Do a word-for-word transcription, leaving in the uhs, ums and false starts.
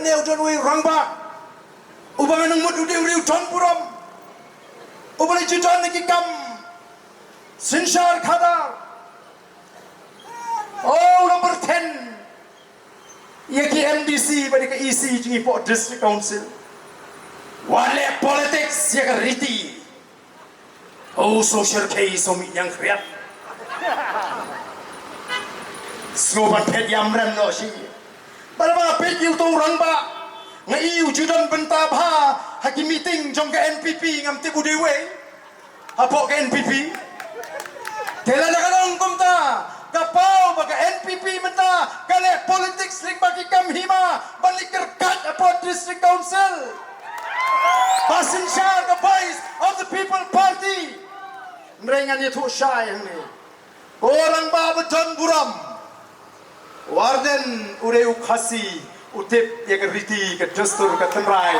Te u don uwei u rangbah uba nga nang mut u dei u riew don burom, uba la ju don na ki kam synshar khadar. Oh, u la pyrthen ïa ki M D C bad ïa ka E C jong ngi hapoh District Council. Wat leh politics ïa ka riti. Oh, social case, oh, mih ñiang khriat. Sngew ban phet ïam rem noh shi. Bad ba peit ïa uto u rangbah, nga i u ju don bynta bha ha ki meeting jong ka N P P, ngam tip u dei uwei hapoh ka N P P. Te lada ka long kumta, ka paw ba ka N P P mynta ka leh politics lyngba ki kam hima ban leit kyrkhat hapoh District Council. Ba synshar ka Voice of the People Party. Hynrei ngan ïathuh shai hangne. Ko rangbah ba don burom, u Ardent u dei u Khasi, u tip ïa ka riti, ka dustur, ka tynrai.